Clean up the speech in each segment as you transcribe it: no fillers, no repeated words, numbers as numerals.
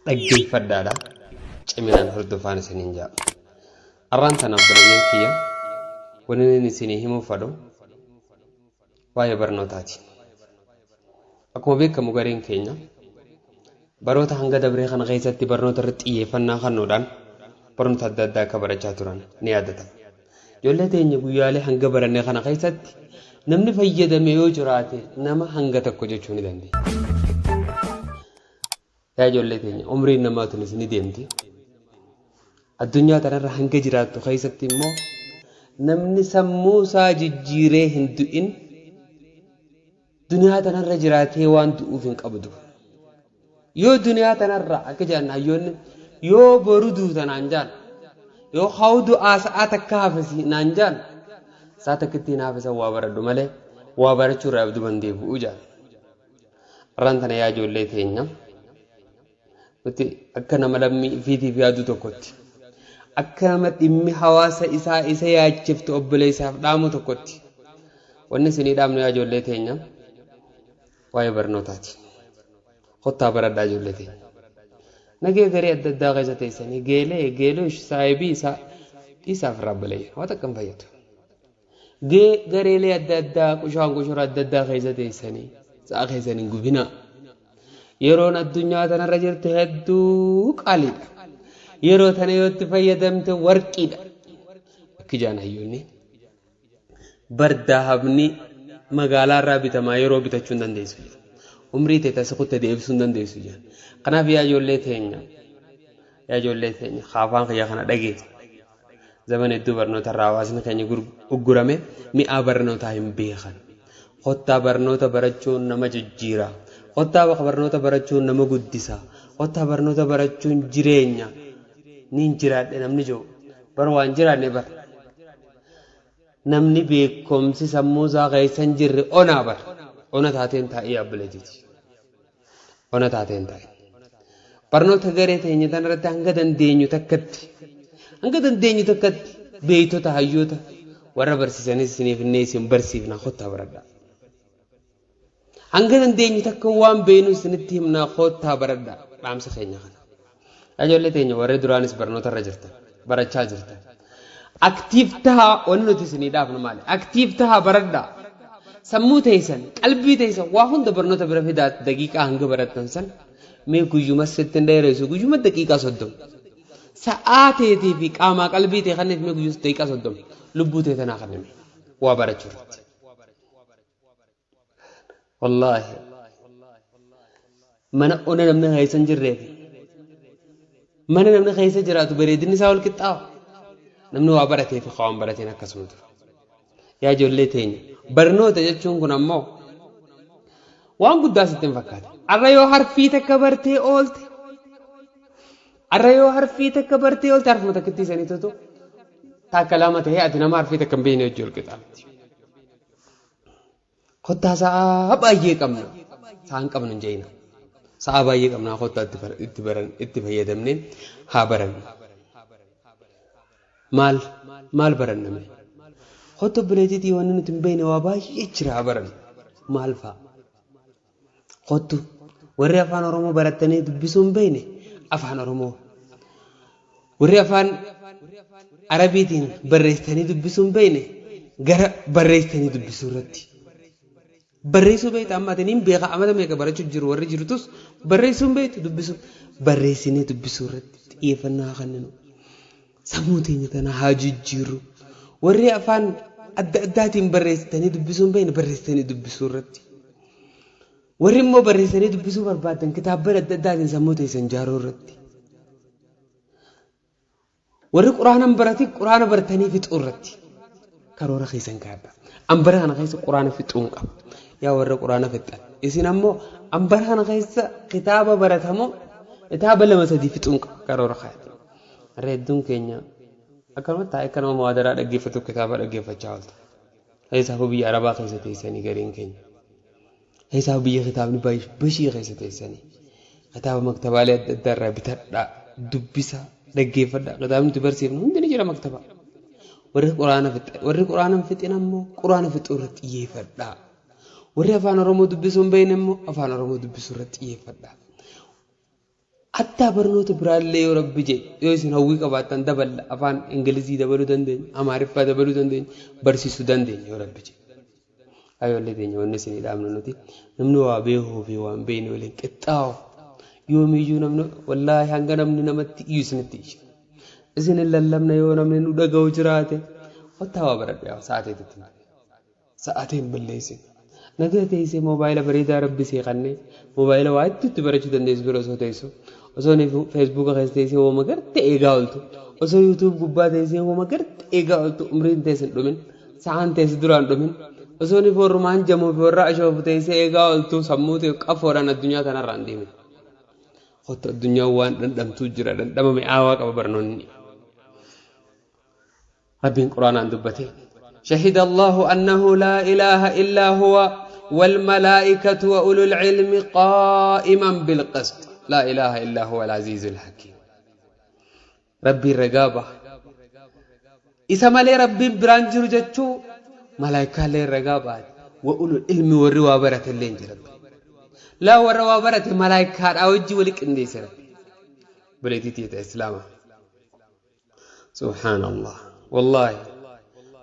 Dhaggeeffadhaadha. Ciminaan hordofaan isiniin ja'a. Arraan tana obboleeyyan kiyya wanni inni isinii himuu fadhu waa'ee barnootaati. Akkuma beekamu gareen keenya baroota hanga dabree kana keessatti barnoota irratti xiyyeeffannaa kennuudhaan barnoota adda addaa akka barachaa turan ni yaadatama. Ijoollee teenya guyyaalee hanga baranne kana keessatti namni fayyadame yoo jiraate nama hanga tokko jechuu ni dandeenya. Yaa ijoollee teenya umriin namaa tunis ni deemti. Addunyaa tanarra hanga jiraattu keessatti immoo namni sammuu isaa jijjiiree hin du'in duniyaa tanarra jiraatee waan du'uuf hin qabdu. Yoo duniyaa tanarra akka jedhan hayyoonni yoo boru duuta naan jaan yoo hawuu du'aa sa'aa takka hafesi naan jaan sa'aa takka ittiin hafesan waa baradhu malee waa barachuu irraa duban deebi'uu jaan. Arraan tana yaa ijoollee teenya nuti akka nama lammii ifiitiif yaadu tokkotti akka nama dhimmi hawaasa isaa isa yaachiftu obboleessaaf dhaamu tokkotti wanni isinii dhaamnu yaa ijoollee teenya waa'ee barnootaati. Kottaa baradhaa ijoollee teenya. Nagee garee adda addaa keessa teessanii geelee geeluush saayibii isaa dhiisaaf irraa obboleeyya waan takka hin fayyadu. Gareelee adda addaa qushaan qushura adda addaa keessa teessanii sa'a keessan hin gubinaa. Yeroon addunyaa tanarra jirtu hedduu qaaliidha. Yeroo tana yoo itti fayyadamte warqiidha. Akki jaan hayyoonni bar dahabni magaalaa irraa bitamaa yeroo bitachuu hin dandeessu. Umrii tee tasi kutte deebisuu hin dandeessu jedhan. Kanaaf yaa ijoollee teenya yaa ijoollee teenya kaafaan kiyya kana dhageeti. Zaman hedduu barnoota irraa hawaasni keenya uggurame mi'aa barnootaa hin beekan. Kottaa barnoota barachuun nama jijjiira. Kottaa barnoota barachuun nama guddisa. Kottaa barnoota barachuun jireenya. Niin jiraadhe namni jiru. Bar waan jiraanne bar. Namni beekumsi sammuu isaa keessa hin jirre onaa bar. Ona taateen taa'ii abbuleetiiti. Ona taateen taa'e. Barnoota garee teenya tanarratti hanga dandeenyu takkatti hanga dandeenyu takkatti beektota hayyoota warra barsiisanis isiniif innee isin barsiifna kottaa baradhaa. Hanga dandeenyu takka waan beeknu isinitti himnaa kottaa baradhaa dhaamsa keenya kana. Ijoollee teenya warri duraanis barnoota irra jirtan barachaa jirtan. Active tahaa wanni nuti isinii dhaafnu maali? Active tahaa baradhaa. Sammuu teessan, qalbii teessan waa hunda barnoota bira fidaa daqiiqaa hanga barattan san mee guyyuma sitti hin dheeressu guyyuma daqiiqaa 30. Sa'aa teetii fi qaamaa qalbii tee kanneef mee guyyuma daqiiqaa 30 lubbuu tee tanaa kannime waa barachuu irratti. Wallaahi mana ona namni keessa hin jirree fi mana namni keessa jiraatu bareedinni isaa wal qixxaawa. Namni waa baratee fi waan barateen akkasuma ture. Yaa ijoollee teenya barnoota jechuun kun ammoo waan guddaa sitti hin fakkaate. Har'a yoo harfii takka bartee oolte har'a yoo harfii takka bartee oolte harfuma takkittii saniitutu takka lama ta'ee ati nama harfii takka hin beekne wajjin wal qixxaamti. Kottaa sa'aa baay'ee qabna. Sa'aa hin qabnu hin jeena. Sa'aa baay'ee qabnaa kottaa itti baran itti fayyadamnee haa barannu. Maal maal baranna mee? Kottu obboleettiitii wanni nuti hin beekne waa baay'ee jira haa barannu. Maal fa'a? Kottu warri afaan Oromoo barattanii dubbisuu hin beekne afaan Oromoo. Warri afaan Arabiitiin barreessitanii dubbisuu hin beekne gara barreessitanii dubbisuu irratti. Barreessuu beekta amma ati niin beeka amata meeqa barachuu jiru warri jirtus barreessuu hin beektu dubbisuu. Barreessinee dubbisuu irratti xiyyeeffannaa haa kenninu. Sammuu teenya tana haa jijjiirru. Warri afaan adda addaatiin barreessitanii dubbisuu hin beekne barreessitanii dubbisuu irratti. Warri immoo barreessanii dubbisuu barbaadan kitaabban adda addaatiin sammuu teessan ijaaruu irratti. Warri quraana hin baratin quraana baratanii fixuu irratti karoora keessan kaa'adha. An bara kana keessa quraana fixuun qaba. Yaa warra quraana fixxan. Isin ammoo an bara kana keessa kitaaba baratamoo kitaaba lama sadii fixuun qaba karoora kaa'adha. Har'a hedduun keenya akkanumatti taa'ee akka nama muhaadaraa dhaggeeffatu kitaaba dhaggeeffachaa oolta. Keessaafuu biyya Arabaa keessa teessanii gariin keenya. Keessaa biyya kitaabni bashii keessa teessanii kitaaba maktabaalee adda addaa irraa bitadhaa dubbisaa dhaggeeffadhaa kitaabni nuti barsiifnu hundi ni jira maktaba. Warri quraana fixan warri quraana hin fixin ammoo quraana fixuu irratti xiyyeeffadhaa. Warri afaan Oromoo dubbisuu hin beekne immoo afaan Oromoo dubbisuu irratti xiyyeeffadhaa. Hattaa barnoota biraallee yoo Rabbi jedhe, yoo isin hawwii qabaattan daballa, afaan Ingilizii dabaluu dandeenya, Amaariffaa dabaluu dandeenya, barsiisuu dandeenya yoo Rabbi jedhe. Ayoollee teenya, wanni isinii dhaamnu nuti, namni waa beekuu fi waan beekne waliin qixxaawu. Yoomiyyuu namni, wallaahi, hanga namni namatti iyyu isinitti iyya. Isin hin lallabna, yoo namni nu dhaga'u jiraate, kottaa waa baradhu, yaa sa'aateetitti sa'aatii hin balleessin. Nagaa teessee moobaayila bareedaa Rabbi sii kannee, moobaayila waa itti itti barachuu dandeessu bira osoo teessu, osoo ni Feesbuuka keessa teessee wooma garte eegaa ooltu, osoo YouTube gubbaa teessee wooma garte eegaa ooltu, umriin teessa hin dhumin, sa'aan teessa duraan dhumin, osoo ni foorrumaan jamoo fi warra ashoofu teessee eegaa ooltu, sammuu ta'e qafoodhaan addunyaa tanarraa hin deemin. Kottu, addunyaan waan dhandhamtuu jira, dhandhama mi'aawaa qaba barnoonni. Rabbiin Quraanaan dubbate: شهد الله أنه لا إله إلا هو والملائكة وأولو العلم قائما بالقسط لا إله إلا هو العزيز الحكيم. ربي الرقابة إذا مالي ربي برانجر جتشو، ملائكة لي الرقابة وأولو العلم والروابرة اللي ربي لا والروابرة ملائكة أوجي ولك انديس ربي بليتي إسلاما. سبحان الله، والله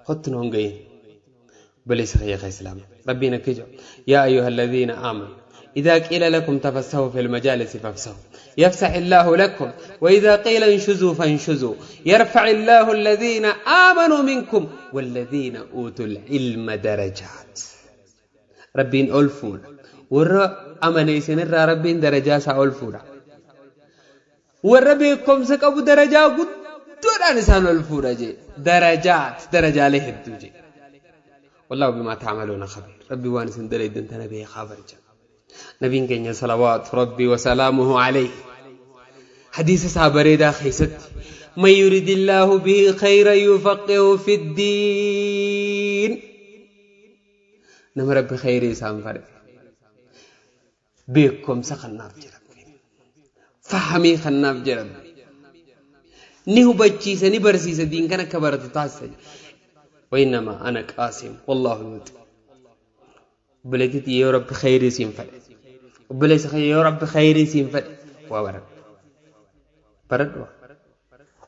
خطن هونجين بليس خيخ إسلام. ربنا كجو: يا أيها الذين آمنوا إذا قيل لكم تفسحوا في المجالس فافسحوا يفسح الله لكم وإذا قيل انشزوا فانشزوا يرفع الله الذين آمنوا منكم والذين أوتوا العلم درجات. ربين ألفون ور أمني سنر، ربين درجات ألفون، ور بيكم سكبوا درجة guddoodhaan isaan ol fuudha jee. Darajaat, darajaalee hedduu jee. والله بما تعملون خبير. Rabbi waan isin dalaydan tana beekaa barja. Nabiin keenya صلوات ربي وسلامه عليه hadiisa isaa bareedaa keessatti: من يرد الله به خيرا يفقهه في الدين. Nama Rabbi khayrii isaan fedhe beekumsa kannaaf jira, fahamii kannaaf jira, ni hubachiisa, ni barsiisa, diin kan akka baratu taasisa. وإنما أنا قاسم والله يعطي. Obboleettiitti, yoo Rabbi khayrii siin fedhe, obboleessa kiyya, yoo Rabbi khayrii siin fedhe waa baradhu, baradhu,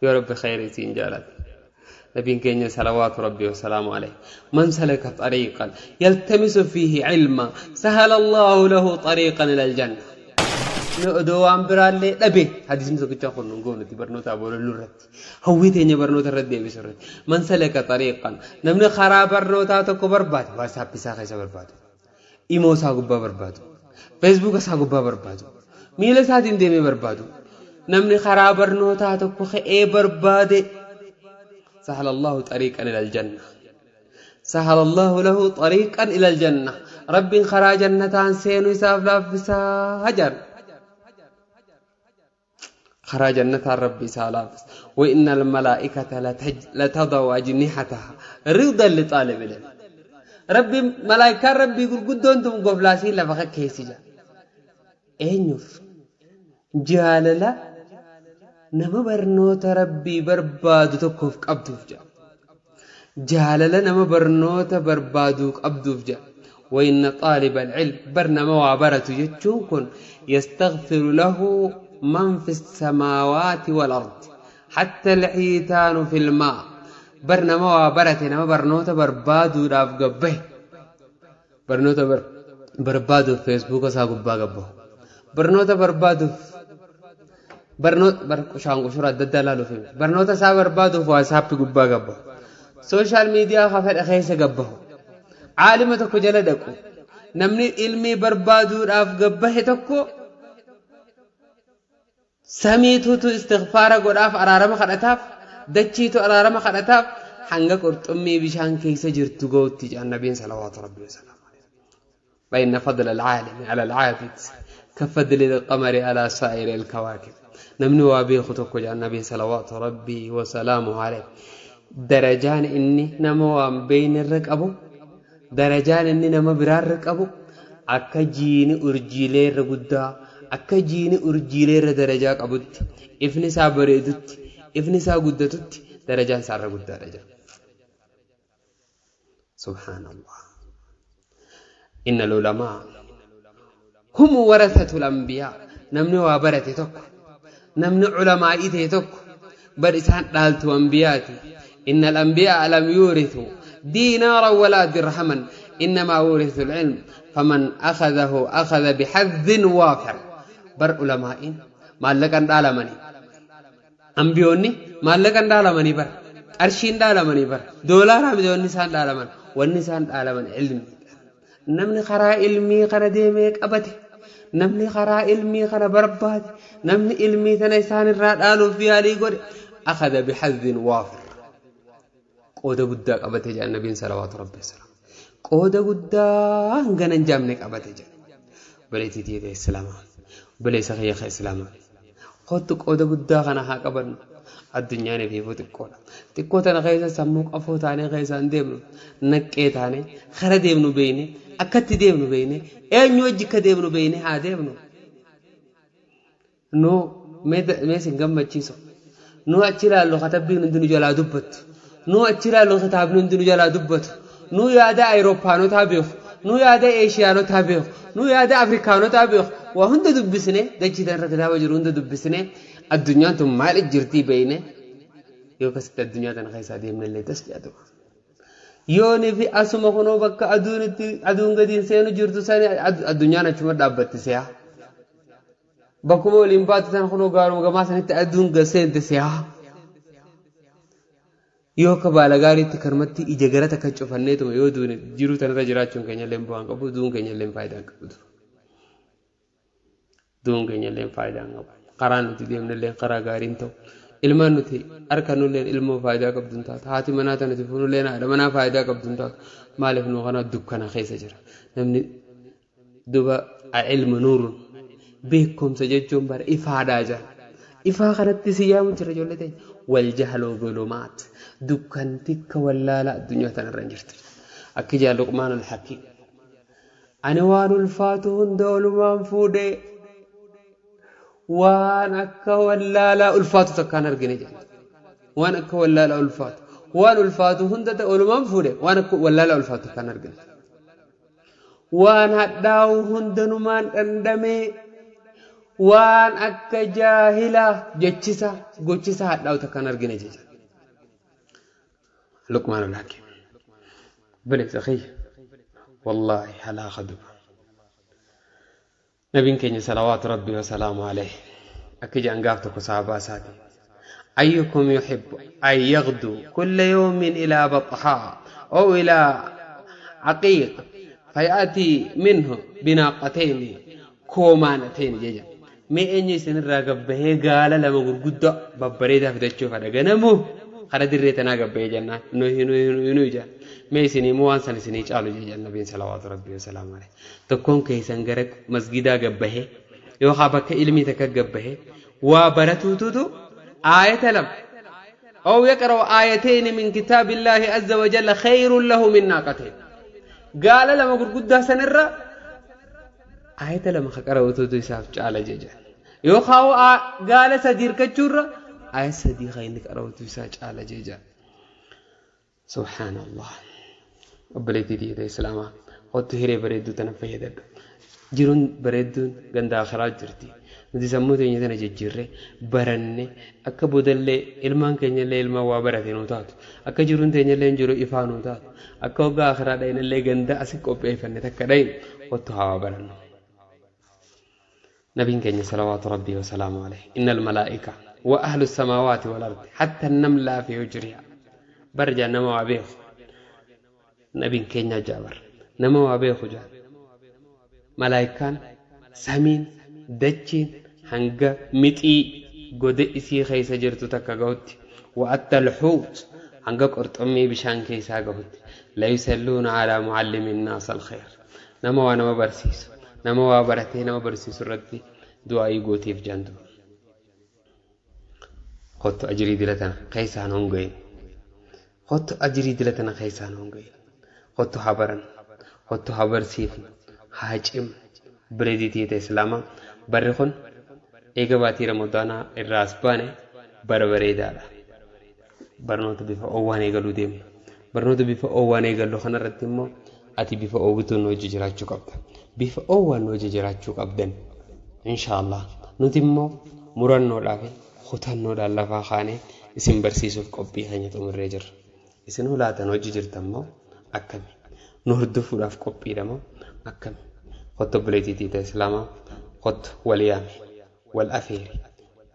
yoo Rabbi khayrii siin jaalate. Nabiin keenya صلوات ربي وسلامه عليه: من سلك طريقا يلتمس فيه علما سهل الله له طريقا إلى الجنة. Odoo waan biraallee dhabe, hadiisni tokkicha kun nun goonuti barnoota boololuu irratti, hawwii teenya barnoota irratti deebisu irratti. من سلك طريقا, namni karaa barnootaa tokko barbaade, WhatsApp isaa keessa barbaadu, imo isaa gubbaa barbaadu, Facebook isaa gubbaa barbaadu, miila isaatiin deemee barbaadu, namni karaa barnootaa tokko ka'ee barbaade, سهل الله طريقا إلى الجنة، سهل الله له طريقا إلى الجنة. رب خرا جنتان سينو إساف لافسا هجر خرا جنة ربي سالافس. وإن الملائكة لتضع أجنحتها رضا لطالب العلم. ربي ملائكة ربي يقول قدون تم قفلاسي لفخ كيسي جا eenyuuf? Jaalala nama barnoota Rabbii barbaadu tokkoof qabduuf jedha. Jaalala nama barnoota barbaaduu qabduuf jedha. وإن طالب العلم, bar nama waa baratu jechuun kun, يستغفر له من في السماوات والأرض حتى الحيتان في الماء. Bar nama waa barate, nama barnoota barbaaduudhaaf gabbahe, barnoota barbaaduuf Feesbuuka isaa gubbaa gabbahu, barnoota barbaaduuf barnoota qushaan qushura adda addaa ilaaluuf, barnoota isaa barbaaduuf WhatsApp gubbaa gabbahu, social media ka fedha keessa gabbahu, caalima tokko jala dhaqu, namni ilmii barbaaduudhaaf gabbahe tokko, samiitutu istigfaara godhaaf, araarama kadhataaf, dachiitu araarama kadhataaf, hanga qurxummii bishaan keessa jirtu ga'utti jedhan nabiin صلوات ربي وسلامه. فإن فضل العالم على العابد كفضل القمر على سائر الكواكب. Namni waa beeku tokko, jedhan nabiin صلوات ربي وسلامه عليه, darajaan inni nama waan beeyne irra qabu, darajaan inni nama biraarra qabu, akka jiini urjiilee irra guddaa, akka jiini urjiilee irra darajaa qabutti, ifni isaa bareedutti, ifni isaa guddatutti, darajaan isaa irra guddaadha jedha. سبحان الله. إن العلماء هم ورثة الأنبياء. Namni waa barate tokko Namni ulamaa'ii ta'e tokko bar isaan dhaaltu anbiyaati. Innal anbiyaa lam yuurithu diinaaran walaa dirhaman innamaa uurithu al-ilm faman akhadhahu akhadha bihadhin waafir. Bar ulamaa'iin maallaqan dhaalamanii. Ambiyoonni maallaqan dhaalamanii bar. Qarshiin dhaalamanii bar. Doolaaraa miti wanni isaan dhaalaman. Wanni isaan dhaalaman ilmiidha. Namni karaa ilmii kana deemee qabate, namni karaa ilmii kana barbaade, namni ilmii tana isaan irraa dhaaluuf yaalii godhe, akhada bihadhin waafir. Qooda guddaa qabate jedhan nabiin salawaatu rabbi wasalaam. Qooda guddaa hangana hin jaamne qabate jedhan. Obboleettii tiyya islaamaa, obboleessa kiyya ka islaamaa. Kottu qooda guddaa kana haa qabannu. Addunyaan ifiifuu xiqqoodha. Xiqqoo tana keessa sammuu qafoo taanee keessa hin deemnu. Naqqee taanee kara deemnu beekne akkatti deemnu beekne eenyu wajji akka deemnu beekne haa deemnu. Nu mee sin gammachiisu. Nu achi ilaallu katabbiin hundi nu jalaa dubbattu. Nu achi ilaallu kitaabni hundi nu jalaa dubbatu. Nu yaada Ayiroopaanotaa beeku. Nu yaada Eeshiyaanotaa beeku. Nu yaada Afrikaanotaa beeku. Waa hunda dubbisne dachii tanarra kitaaba jiru hunda dubbisne addunyaan tun maal jirtii beekne yoo akkasitti addunyaa tana keessaa deemne illee tas jedhama. Yooni fi asuma kunoo bakka aduun itti aduun gadi hin seenu jirtu sani addunyaan achuma dhaabbatti se'a. Bakkuma waliin baatu tana kunoo gaaruma gamaa sanitti aduun gad seente se'a. Yoo akka baala gaariitti karmatti ija gara takka cufanneetuma yoo duune jiruu tanarra jiraachuun keenya illee bu'aan qabu duun keenya illee faayidaa hin qabdu. Duun keenya illee faayidaa hin qabu. Karaan nuti deemne illee karaa gaarii hin ta'u. Ilmaan nuti harkannu illee ilmoo faayidaa qabdu hin taatu. Haati manaa tan nuti fuunu illee haadha manaa faayidaa qabdu hin taatu. Maaliif nu kana dukkana keessa jira. Namni duba ilmu nuurun beekumsa jechuun bara ifaadhaa jira. Ifaa kanatti si yaamu jira ijoollee teenya. Wal jahluu zulumaat. Dukkantikka wallaalaa addunyaa tanarra hin jirtu. Akki jaa Luqmaan al-Hakiim. Ani waan ulfaatu hunda olumaan fuudhee waan akka wallaalaa ulfaatu takkaan argine jedhe. Waan akka wallaalaa ulfaatu. Waan ulfaatu hunda olumaan fuudhe waan akka wallaalaa ulfaatu takkaan argine. Waan hadhaa'u hundanumaan dhandhamee waan akka jaahilaa jechisa gochisa hadhaa'u takkaan argine jecha. Luqmaan al-Hakiim. Obboleessa kiyya. Wallaahi halaaqa duba. Nabiin keenya salawaatu rabbii wasalaamu alayhi akka jedhan gaaf tokko sahabaa isaatiin ayyukum yuhibbu an yaghdu kulla yawmin ilaa baxhaa aw ilaa aqiiq fayaatii minhu binaaqatayni koomaanatayni jeja mee eenyu isinirraa gabbahee gaala lama gurguddaa babbareedaa fidachuu fedha ganamuu kara dirree tanaa gabbahee jennaan nuyi nuyi nuyi nuyi jedhan mee isinii immoo waan san isinii caalu jedhan nabiin salawaatu rabbii wasalaamu alayhi Tokkoon keessan gara masgidaa gad bahee yookaa bakka ilmii takka gad bahee waa baratuututu aayata lama أو يقرأ آيتين من كتاب الله عز وجل خير له من ناقتين قال لما قرقودا سنرى آية لما قرأوتوتو إساف caala jejan yookaa gaala sadii hirkachuurra aayata sadii kan inni qara'utu isaa caala jejan Subhaanallah. Obboleettii tiyya ta Islaamaa kottu hiree bareedduu tana fayyadadhu. Jiruun bareedduun ganda akhiraa jirti. Nuti sammuu teenya tana jijjiirree baranne akka boodallee ilmaan keenyallee ilmaan waa barate nuu taatu. Akka jiruun teenyallee jiru ifaa nuu taatu. Akka waggaa akhiraa dhayinallee ganda asi qopheeffanne takka dhayin kottu haa waa barannu. Nabiin keenya salawaatu rabbii wasalaamu alayhi innal malaa'ika wa ahlu samaawaati wal ardi hatta namlaa fi hujriha bar jaa nama waa beeku nabiin keenya jaa bar nama waa beeku jaa malaa'ikaan samiin dachiin hanga mixii goda isii keessa jirtu takka gahutti wa atta alhuut hanga qurxummii bishaan keessaa gahutti la yusalluuna alaa muallimi nnaasa alkhayr Nama waa nama barsiisu, nama waa baratee nama barsiisu irratti du'aa'ii gootiif jaan duuba. Kottu ajirii dila tana keessaan hongayin. Kottu ajirii dila tana keessaan hongayin. Kottu haa barannu. Kottu haa barsiifnu. Haa cimnu. Bireedii tiyya islaamaa barri kun eega baatii ramadaanaa irraa as baane bara bareedaadha. Barnoota bifa oowwaan eegaluu deemna. Barnoota bifa oowwaan eegallu kanarratti immoo ati bifa oowwituun nu wajji jiraachuu qabda. Bifa oowwaan nu wajji jiraachuu qabdan. Inshaallah. Nuti immoo Murannoodhaa fi kutannoodhaan lafaa kaanee isin barsiisuuf qophii keenya xumurree jirra. Isinoo laatan hojii jirtan moo akkami? Nu hordofuudhaaf qophiidha moo akkami? Kottu obboleettii tiita Islaamaa kottu wal yaami, wal afeeri,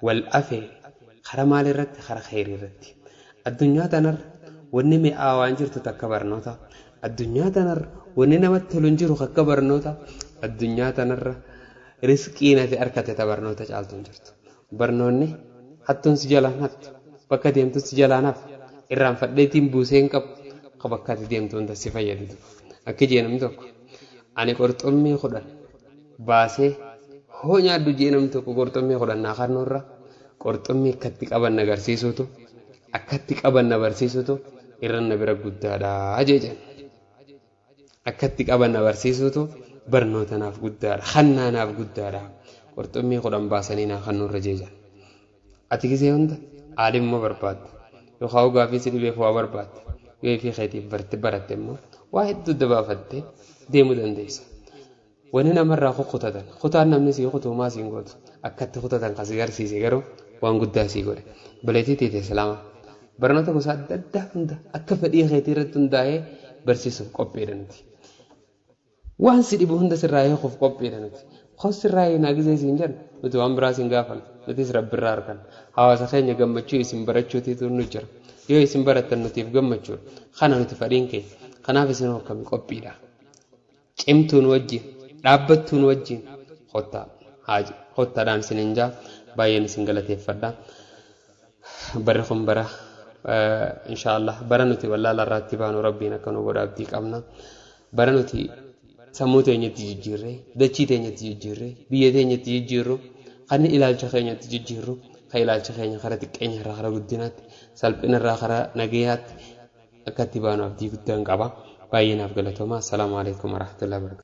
wal afeeri. Kara maal irratti? Kara kheyrii irratti. Addunyaa tanarra wanni mi'aawaan jirtu takka barnoota. Addunyaa tanarra wanni namatti tolu hin jiru akka barnoota. Addunyaa tanarra Risqiin ati arkate ta barnoota caaltu hin jirtu. Barnoonni hattuun si jalaan hattu, bakka deemtu si jalaan hafu, irraanfadheetiin buusee hin qabu, ka bakka ati deemtu hunda si fayyadu duba. Akki jee namni tokko, ani qurxummii 10 baasee hoo nyaadhu jee namni tokko qurxummii 10 naa kannuurra qurxummii akkatti qaban na garsiisuutu akkatti qaban na barsiisuutu irra na bira guddaadha jee jenna. Akka itti qaban na barsiisuutu barnoota naaf guddaadha. Hannaa naaf guddaadha. Qurxummii 10 baasanii naa kannuu irra jeejan. Ati gisee hunda aalimuma barbaadda. Yookaan gaafii si dhibeef waa barbaadda. Yoo ifii keetiif barte baratte immoo waa hedduu dabaafattee deemuu dandeessa. Wani namarraa kukkutatan, kutaan namni sii kutu homaa siin gootu. Akkatti kutatan ka si garsiise garuu waan guddaa sii godhe. Obboleettii teeti Islaamaa barnoota gosa adda addaa hunda akka fedhii keetii irratti hundaa'ee barsiisuuf qophiidha nuti. Waan si dhibu hunda sirraa hiikuuf qophiidha nuti. Kos sirraa hiinaa gizee siin jennu nuti waan biraa siin gaafannu. Nutis Rabbirraa arganna. Hawaasa keenya gammachuu isin barachuutiitu nu jira. Yoo isin barattan nutiif gammachuudha. Kana nuti fedhiin keenya. Kanaaf isin hoo akkami qophiidha? Cimtuun wajjin dhaabbattuun wajjin kottaa haaji kottaadhaan isinin jaa baay'een isin galateeffadha. Barri kun bara inshaallah bara nuti wallaala irraatti baanu Rabbiin akka nu godhu abdii qabna. Bara nuti sammuu teenyatti jijjiirree dachii teenyatti jijjiirree biyya teenyatti jijjiirru kan ilaalcha keenyatti jijjiirru kan ilaalcha keenya kara xiqqeenya irraa kara guddinaatti salphina irraa kara nagayaatti akka itti baanu abdii guddaan qaba. Baay'ee naaf galatoomaa. Assalaamu alaikum warahmatullahi wabarakatuh.